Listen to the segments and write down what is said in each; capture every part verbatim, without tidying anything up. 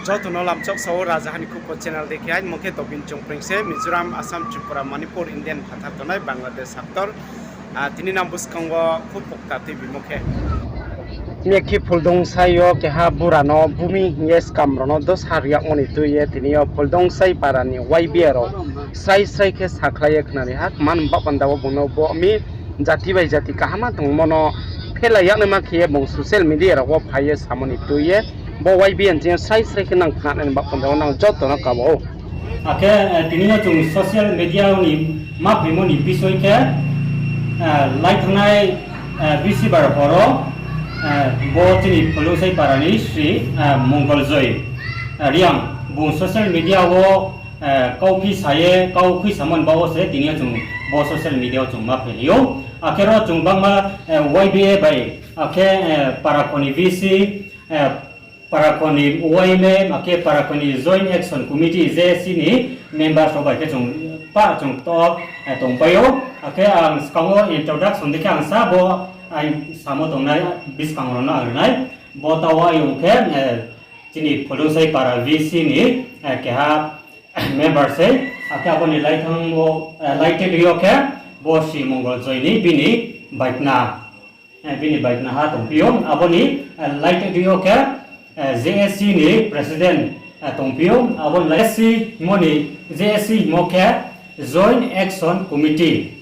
Joto no lamchok sao, Rajaha ni Khupo channel dei khe, aini mung khe Tobin Chongpreng se, Mizoram, Assam, Tripura, Manipur, Indian phathar tongnai Bangladesh haktor. Ah, tini nang buskang wo khub pokta tuibimo khe, mekhi Phuldungsai yo keha bura no bumi hing ye skam rao no dosa ri yagmo ni tui ye tini yo Phuldungsai para ni Y B A rao srai srai khe sakhlai ye khnari ha, kman baoh panda wo bung no bo mi jati bai jati kaham tongmo no phelai yagnaima khe ye bung social media rao wo phai ye samo ni tui ye bo Y B A ni ching yo srai srai khe nang khnanai ni baoh panda wo nang joto no kabo ou. Akhe, eh, tini yo chung social media ni ma phaimo ni bisoi khe, eh, lai thanngnai, eh, bisibar hor wo, eh, bo chini Phuldungsai para ni Sri, eh, Mongol Joy, eh, Reang, bung social media wo, eh, kau phi sa ye, kau khuisamo ni baoh wo se tini yo chung bo social media wo chung ma phailai ou. Akhe ro chung bangma, eh, Y B A bai, akhe, eh, para kho ni V C, eh, para kho ni Y M A, akhe para kho ni Joint Action Committee, J A C ni members rao bai khe chung pah chung to, eh, tongpai ou. Akhe ang skang wo introduction dei khe ang sa bo, ang samo tongnai buskang rao no ang ri nai. Bo taoh wo ayong khe, eh, chini Phuldungsai para V C ni, eh, keha member sei. Akhe abo ni laithang wo, eh, laithe dei yo khe bo Sri Mongol Joy ni bini baikna, eh, bini baikna ha tongphi ou. Abo ni, eh, laithe dei yo khe, eh, J A C ni president, eh, tongphi ou. Abo ni lai J A C himo ni, J A C himo khe Joint Action Committee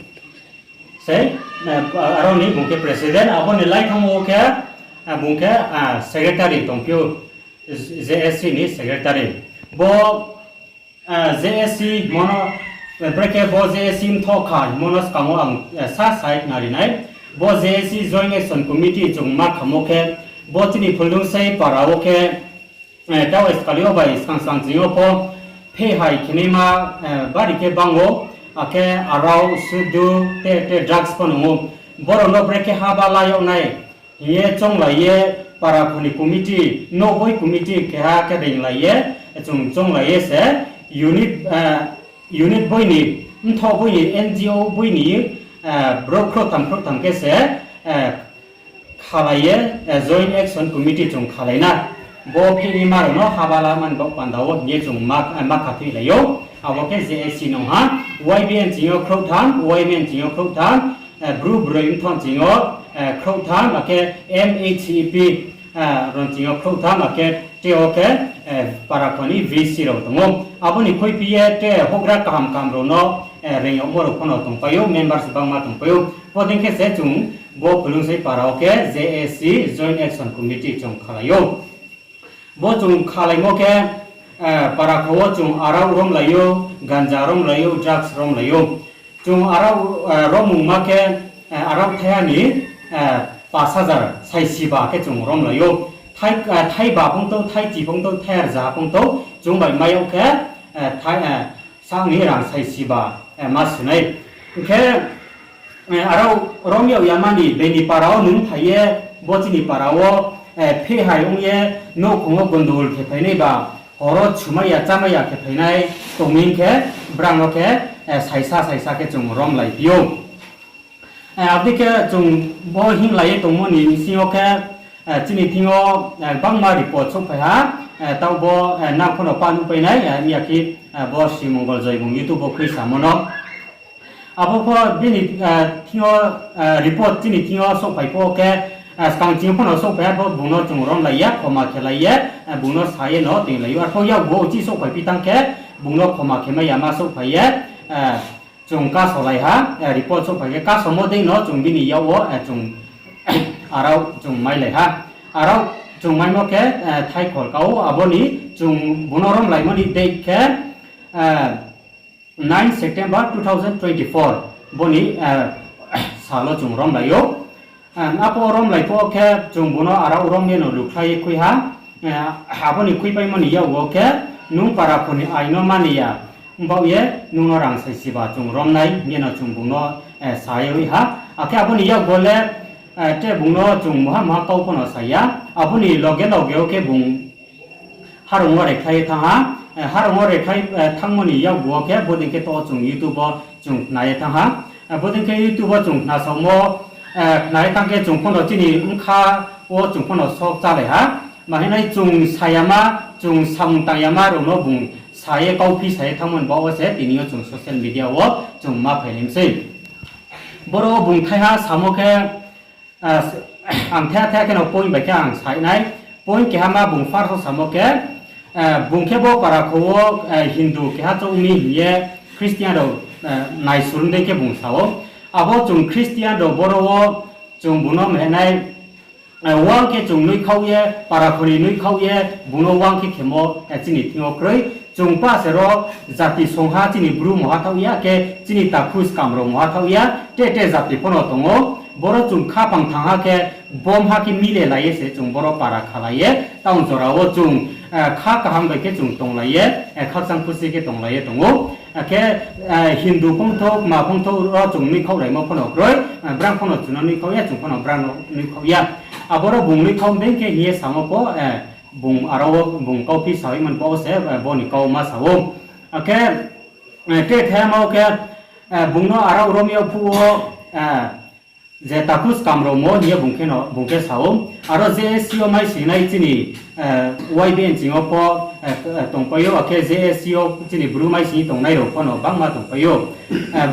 sei, eh, aro ni bung khe president. Abo ni laithang wo khe, eh, bung khe, ah, secretary tongphi ou, J A C ni secretary. Bo, ah, J A C himo no, eh, brekhe bo J A C mthoh kha himo no skang wo ang, eh, sa sai khnari nai. Bo J A C Joint Action Committee chung ma khamo khe, bo chini Phuldungsai para wo khe, eh, taoh skali yo bai skang skang ching yo pho phehai khenaima, eh, bari khe bang ou, akhe arao, sudu, te, te drugs pho nung ou. Borao no brekhe haba la yag nai hing ye chounglai ye, para kho ni committee, nouhboi committee keha khe reinglai ye, chung chounglai ye se, unit, eh, unit boi ni, mthoh boi ni, N G O boi ni, eh, brouh khrouhtham khrouhtham khe se, eh, khalai ye, eh, Joint Action Committee chung khalai na. Bo phehnaima rao no haba la mani baoh panda wo hing ye chung ma, eh, ma khathoilai ou. Abo khe J A C nung ha, Y B A ni ching yo khrouhtham, Y M A ni ching yo khrouhtham, eh, Bru Broi Mthoh ni ching yo, eh, khrouhtham, akhe M H C P, eh, rao ni ching yo khrouhtham, akhe tre wo khe, eh, para kho ni V C rao tong ou. Abo ni khuiphi ye tre houhgra kaham kaham rao no, eh, reing yagmo rao pho no tongpai ou, members bangma tongpai ou. Bo dei khe se chung bo Phuldungsai para wo khe J A C Joint Action Committee chung khalai ou. Bo chung khalaimo khe, eh, para kho wo chung arao romlai ou, ganja romlai ou, drugs romlai ou. Chung arao, eh, rommungma khe, eh, arao thaiha ni, eh, pas hajar saisiba khe chung romlai ou. Thai, eh, thaiba phongthou, thaichi phongthou, thairza phongthou, chung bai mai yag khe, eh, thai, eh, sa ni rang saisiba, eh, ma su nai. Hing khe, eh, arao rom yag yama ni bini para wo nung phai ye, bo chini para wo, eh, phehai ong ye, nouhkhong wo gondogol khe phainai ba, hor wo sumai ya, chámai ya khe phainai tong mi hing khe, brang no khe, eh, saisa saisa khe chung romlai phi ou. Eh, abo dei khe chung bo hinglai ye tongmo ni bsing yo khe, eh, chini thing yo, eh, bangma report souhphai ha, eh, taoh bo, eh, nang pho no pa nuhpai nai, eh, miya khe, eh, bo Sri Mongol Joy bung YouTube wo khuisamo no. Abo pho bini, eh, thing yo, eh, report chini thing yo souhphai pho khe, eh, skang ching yo pho no souhphai ha, bo bung no chung romlai ye, khoma khelai ye, eh, bung no sa ye no toinglai ou. Arpho yakgu wo uchih souhphai phi tang khe, bung no khoma khemai ya ma souhphai ye, eh, chung kasolai ha, eh, report souhphai khe kasomo dei no chung bini yak wo, eh, chung arao chung mailai ha. Arao chung maimo khe, eh, thaikhol ka ou, abo ni chung bung no romlaimo ni date khe, eh, nine September two thousand twenty-four, bo ni, eh, sal wo chung romlai ou. Eh, apho romlai pho khe chung bung no arao rom ye no lukhlai ye khui ha. Eh, abo ni khuipaimo ni yakgu wo khe, nung para kho ni ain no mani ya, himba ye nung no rang saisiba chung romnai hing ye no chung bung no, eh, sa ye ri ha. Akhe abo ni yakgu wo le, eh, tre bung no chung muha muha kau pho no sa ya. Abo ni loge loge wo khe bung harong wo rekhlai ye thanng ha. Eh, harong wo rekhlai, eh, thanngmo ni yakgu wo khe bodei khe to chung YouTube wo chung khna ye thanng ha. Eh, bodei khe YouTube wo chung khna saomo, eh, khna ye thanng khe chung pho no chini bkha wo chung pho no sok chálai ha. Mahinai chung sayama, chung samung tangyama rao no bung sa ye kauphi sa ye thanngmo ni baoh wo se tini yo chung social media wo chung ma phailai mi sei. Boro wo bung thaiha samo khe, ang thaiha thaiha khe no point bai khe ang sa nai. Point keha ma bung first wo samo khe, bung khe bo para kho wo Hindu keha chouh mi hing ye Christian rao naisur dei khe bung sa ou. Abo chung Christian rao boro wo chung bung no mehnai, wang khe chung nuikhaoh ye, para kho ni nuikhaoh ye, bung no wang khe khemo chini thing yo kroi. Chung pa se ro jati songha chini Bru mungha thaoh ya, khe chini takhu skam rao mungha thaoh ya, tre tre jati pho no tong ou. Boro chung khaphang thangha khe, bomha khe mile lai ye se chung boro para khalai ye, taoh jora wo chung kha kaham bai khe chung tonglai ye, khakchang khusi khe tonglai ye tong ou. Akhe Hindu phongthou, kma phongthou ro chung nuikhaohlaimo pho no kroi, brang pho no chung no nuikhaoh ya, chung pho no brang no nuikhaoh ya. Aboro bung nuikhaoh dei khe hing ye samo pho, bung aro wo bung kauphi sa ye man pho se, bo ni kau ma sa ou. Akhe tre thema wo khe, bung no aro rom yag phuh wo, je takhu skam rao mo hing ye bung khe sa ou. Aro J S C yo maising nai chini, Y B N ching yo pho tongpai ou, akhe J S C yo chini Bru maising tongnai rao pho no bangma tongpai ou.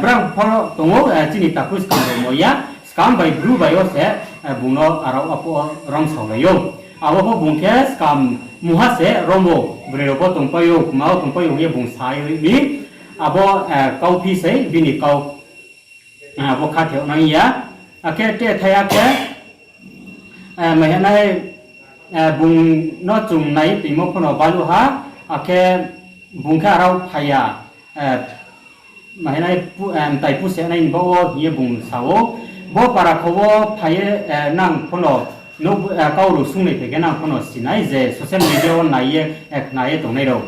Brang pho tong ou, chini takhu skam rao mo ya, skam bai Bru bai yo se, bung no aro aphuh wo romsaolai ou. Abo pho bung khe skam mungha se rom ou, broi rao pho tongpai ou, kma wo tongpai ou hing ye bung sa ye mi. Abo kauphi sei bini kau, abo khatheh nang ya. Akhe tre thaiha khe, mahinai, bung no chung nai toimo pho no baluh ha, akhe bung khe aro phai ya, mahinai, mtai puse nai ni baoh wo hing ye bung sa ou. Bo para kho wo phai ye, nang pho no, kau rao sungnai phai khe nang pho no si nai je social media wo nai ye, khna ye tongnai rao.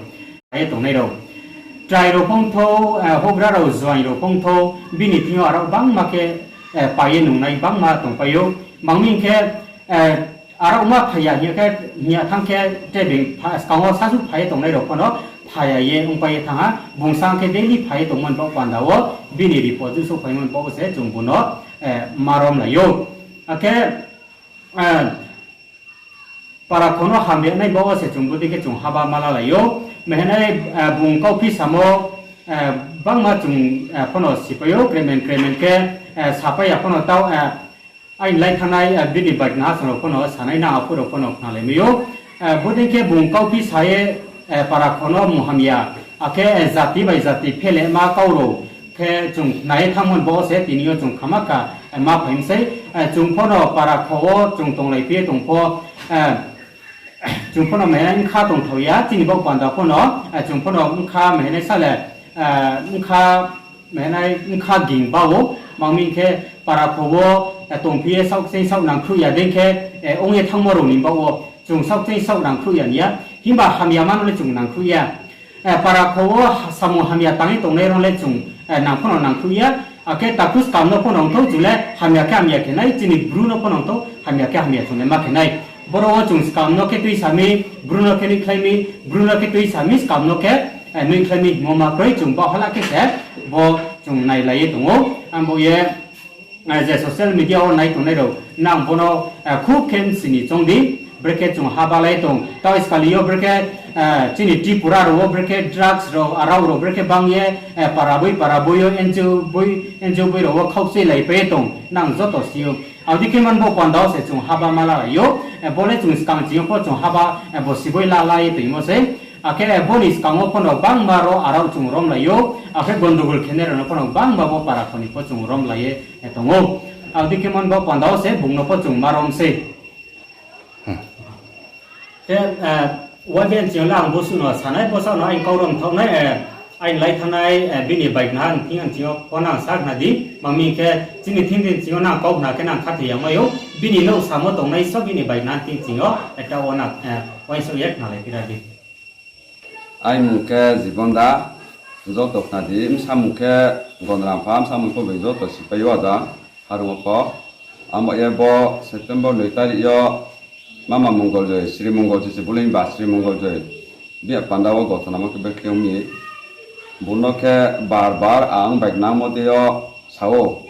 Ye tongnai rao. Trai rao phongthou, houhgra rao joaing rao phongthou, bini thing yo aro bangma khe, pai ye nungnai bangma tongpai ou. Mangmi khe, aro ma phai ya hing ya khe, hing ya thanng khe, tre bini skang wo sasuh phai ye tongnai rao pho no phai ya ye ongpai ye thanng ha, bung sa khe daily phai ye tongmo ni baoh panda wo, bini report juh souhphaimo ni baoh wo se chung bung no, ma romlai ou. Akhe, para kho no hamya nai baoh wo se chung bodei khe chung haba ma lalai ou. Mahinai, bung kauphi samo, bangma chung pho no sipai ou, kremen kremen khe, sapai ya pho no taoh, aini lai thanngnai, bini baikna asong rao pho no sanai nang aphuh rao pho no khnalai mai ou. Bodei khe bung kauphi sa ye, para kho no munghamya, akhe jati bai jati phelema kau rao khe chung khna ye thanngmo ni baoh wo se tini yo chung khama kha, ma phai mi sei. Chung pho no para kho wo chung tonglaiphi ye tong pho, chung pho no mahinai bkha tongthao ya, chini baoh panda pho no, chung pho no bkha mahinai sale, bkha mahinai bkha ging ba ou, mangmi khe para kho wo, tongphi ye saohkching saoh nangkhruh ya dei khe, ong ye thanngmo rao ni baoh wo chung saohkching saoh nangkhruh ya ni ya, himba hamyama no le chung nangkhruh ya. Para kho wo samung hamya tang ye tongnai rao le chung, nang pho no nangkhruh ya. Akhe takhu skam no pho no ongthou chung le hamya khe hamya khe nai, chini Bru no pho no ongthou hamya khe hamya chung le ma khe nai. Boro wo chung skam no khe tuisa mi, Bru no khe nuikhlai mi, Bru no khe tuisa mi, skam no khe, nuikhlai mi hingmo ma kroi chung baoh hala khe se bo chung nailai ye tong ou. Abo ye, je social media wo nai tongnai rao, nang bo no, khub khe bsini choung di, brekhe chung haba lai tong. Tao skali yo brekhe, chini Tripura rao wo brekhe drugs rao, arao rao brekhe bang ye, para boi para boi yo, N G O boi, N G O boi rao wo khaukchoi laipai ye tong, nang joto si ou. Abo dei khe man bo panda wo se chung haba ma lalai ou, bo le chung skang ching yo pho chung haba, bo siboi lalai ye toimo sei. Akhe bo ni skang wo pho no bangma ro arao chung romlai ou, akhe gondogol khenai rao no pho no bangma bo para kho ni pho chung romlai ye tong ou. Abo dei khe man bo panda wo se bung no pho chung ma rom sei. Khe, Y B N ching yo le ang bosuh no sanai, bosa no aini kau rom thaoh nai, aini lai thanngnai, bini baikna ang thing ang ching yo pho nang sa khna di, mangmi khe chini thing thing ching yo nang kau khna khe nang khathoi ya mai ou, bini nouh samo tongnai so bini baikna thing ching yo, taoh wo nang, uaingsouh ye khnalai phira di. Aini mung khe Jibon Da, joto khna di, bsa mung khe Gondorampha, bsa mung pho bai joto sipai ou ada, harung wo pho. Abo ye bo September noi tarik yo mama Mongol Joi, Sri Mongol Joi se bole ba, Sri Mongol Joi. Bia panda wo gothona mo khe brekhe ong mi. Bung no khe bar bar ang baiknangmo dei yo sa ou.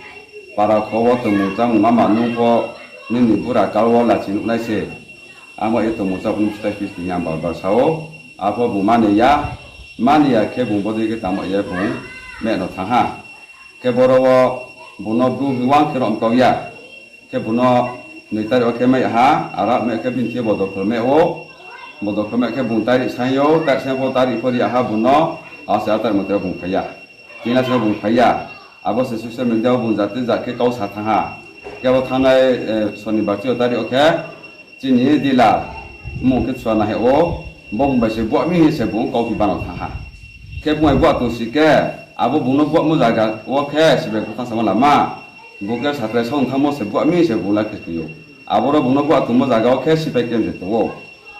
Para kho wo tongmung chámung mama nung pho nini bura kal wo lachi nuhnai se. Amo ye tongmung chá bung stai phi tini ang bar bar sa ou. Apho bung mani ya, mani ya khe bung bodei khe tamo ye bung meh no thanng ha. Khe boro wo bung no bru hing wang khe rom kau ya. Khe bung no noi tarik wo khe meh ha, aro meh khe bini thing yo bodokho meh ou. Bodokho meh khe bung tarik saing yo, tarik saing pho tarik pho ri ha bung no, ase a tarik mote bung phai ya. Tini lasing wo bung phai ya. Abo se social media wo bung jati jat khe kau sa thanng ha. Khe bo thanngnai, eh, Sonibar chi tarik wo khe chini dila mung khe chua na he ou, bo bung bai se buah mi hing se bung kauphi bano thanng ha. Khe bung bai buah tong si khe, abo bung no buahmo zaga wo khe sipai kho thanng samo lama. Bung khe satrai song thanngmo se buah mi se bung la khe tong ou. Aboro bung no buah tongmo zaga wo khe sipai camp je tong ou.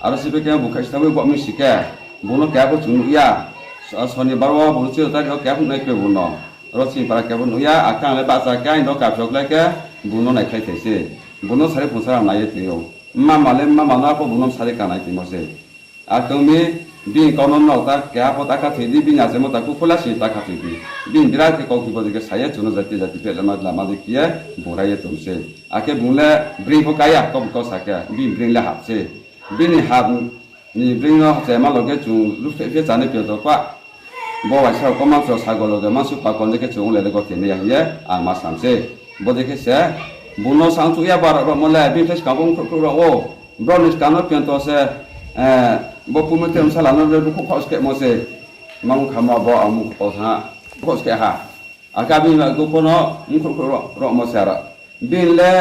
Aro sipai camp bung khaisi thanngmo buah mi si khe, bung no keha pho chung nuh ya. So-, Sonibar wo bung no chi tarik wo keha pho nuh nai kroi bung no. Ro chini para keha pho nuh ya, akhe ang le bahcha khe, aini no kaphi klái khe, bung no naikhlai thai se. Bung no sari phung sara nai ye tong ou. Mama le mama no apho bung no sari kanai tongmo se. Akhe ong mi, bini kau no nrao ta keha pho ta khathoi di, bini achaimo takhu pho la si ta khathoi di. Bini birat khe kauphi bodei khe sa ye chung no jati jati peh lama lama dei khe ye bung rai ye tong se. Akhe bung le bring pho ka ya, kau kau sa khe, bini bring le hap se. Bini hap ni bring no chaima loge chung ruhphreh phi ye chánai piyonto kha. Bo waisa rao kau mansu rao sago loge mansu pakol dei khe chung le le gothe nai ya hing ye ang ma sam se. Bodei khe se, bung no sang chuh ya ba rao rao mo le, bini khe skang bo mkhrouh khrouh rao ou. Brao ni skang no piyonto se, eh, bo pumete bsala no le ruhkhouh khaoh skemo se. Mang khamo bo ang mukho sa, ruhkhouh ske ha. Akhe bini ba gopho no mkhrouh khrouh rao, rao mo se aro. Bini le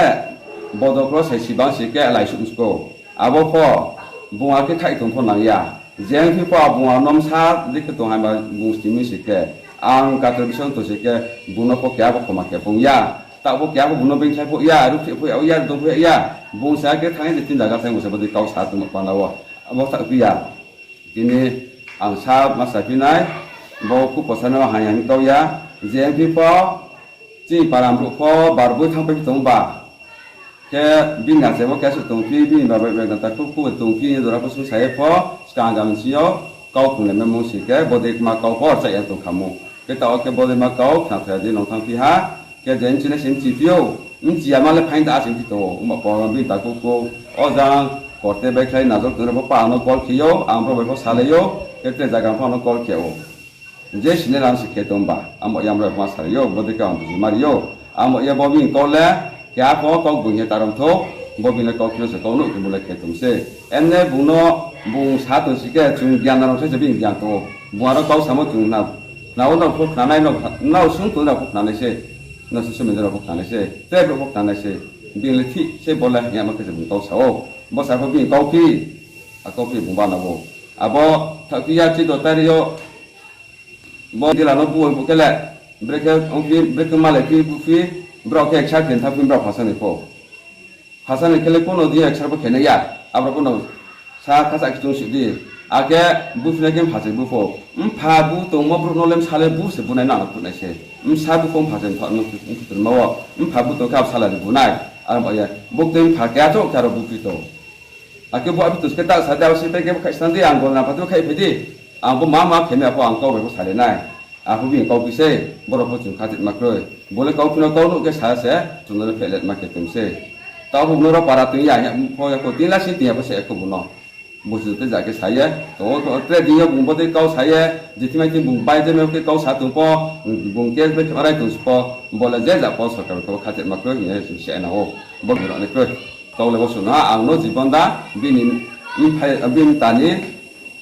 bodokho sai si bang si khe laisuh msko. Abo pho bung akhe khaih tong pho nang ya. Je ongphi pho bung a no bsa dei khe tong hai ba bung sning mi si khe. Ang kator bising tong si khe bung no pho keha pho khoma khe phung ya. Taoh pho keha pho bung no bengkhlai pho ya, ruhphreh pho ya, ya dong pho ya. Bung sa khe thanng ye je tin zaga thanng bung sa bodei kau sa tongmo panda wo. Abo thaoh phi ya. Tini ang sa ma saphi nai, bo khupo sa no haya hing kau ya, je ongphi pho, chini para brouh pho, bar boi thanngpai phi tong ba. Khe bini achaimo keha suh tongphi, bini babai bai ganta khuh khuh tongphi, jora pho sung sa ye pho, skang agam sing yo, kau phung le memung si khe, bodei kma kau pho rchai ya tong kha mo. Khe taoh khe bodei ma kau khna thaya di nong thanngphi ha, khe je bchini se bchiphi ou, bchi ya ma le phaing ta asing phi tong ou, ongba pho bini takhu khuh, o jang, korte baikhlai nazor tong rao pho pa ang no call khe ou, ang brao bai pho salai ou, khe tre zaga pho ang no call khe ou. Je sini lam se khe tong ba, amo ye ang brao bai pho ma salai ou, bodei khe ang buji mari ou, amo ye bo bini kau le, keha pho kau bung ye tarom thou, bo bini le kau kheno se kau nuh khe bung le khe tong se. Emne bung no, bung sa tong si khe, chung gyan na rao se bini gyan tong ou. Bung aro kau samo chung na, nrao pho khnanai, nrao sung tong rao pho khnanai se, nrao social media rao pho khnanai se, tre brouh pho khnanai se, bini le thik se bo le hing ya ma khe se bung kau sa ou. Bo sa pho bini kauphi, a kauphi bung bana ou. Abo thaohphi ya chi do tairi yo, bo dila no bu ong phuh khe le, brekhe ongphi, brekhe malai phi buphi, brao khe accept khe thanngphi brao phasa ni pho. Phasa ni khe le kono di accept pho khe nai ya, abro kono sa khasa khe chung si di. Akhe buphi na khe mpha se bu pho. Mpha bu tongmo brouh no le bsa le bu se bu nai nang no phut nai se. Bsa bu pho mpha se mpha no phut ma wo. Mpha bu tong khe abo salary bu nai. Aro ba ye. Buktui mpha keha chouh khe aro buphi tong. Akhe bo aphi tong se khe ta sa di, abo se pai khe bo khaih sna di, ang gona pha di, khaih phai di. Ang bo ma ma khe mi apho ang kau bai pho salai nai. Apho bini kauphi se, borao pho chung khatit ma kroi. Bo le kauphi no kau nuh khe sa se, chung no le phelet ma khe tong se. Taoh pho bung no ro para tong ya, ya pho ya pho, tin la sing tin ya pho se kho bung no. Bo se joto ja khe sa ye, tong ou, tong ou, tre din yo bung bodei kau sa ye, je thing mai thing bung bai je mai khe kau sa tong pho, bung case bai khe rai tong si pho, bo le je ja pho sorkar bai khe bo khatit ma kroi hing ye chung se nang ou. Bo bung rao ni kroi. Kau le bo suh no, ang no jibon da, bini, bini ta ni,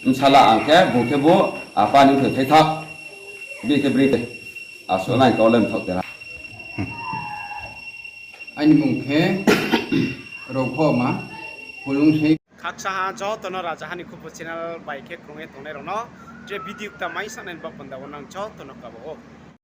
bsala ang khe, bung khe bo, apa ni thai thai tha. Bini khe bring khe. Asuh nai kau le mthaoh tera. Aini mung khe Rokho ma, Pulung sei. Khaksa ha joto no Rajaha ni Khupo channel bai khe krung ye tongnai rao no, je video kta mai sanai ni ba panda wo nang joto no kabo ou.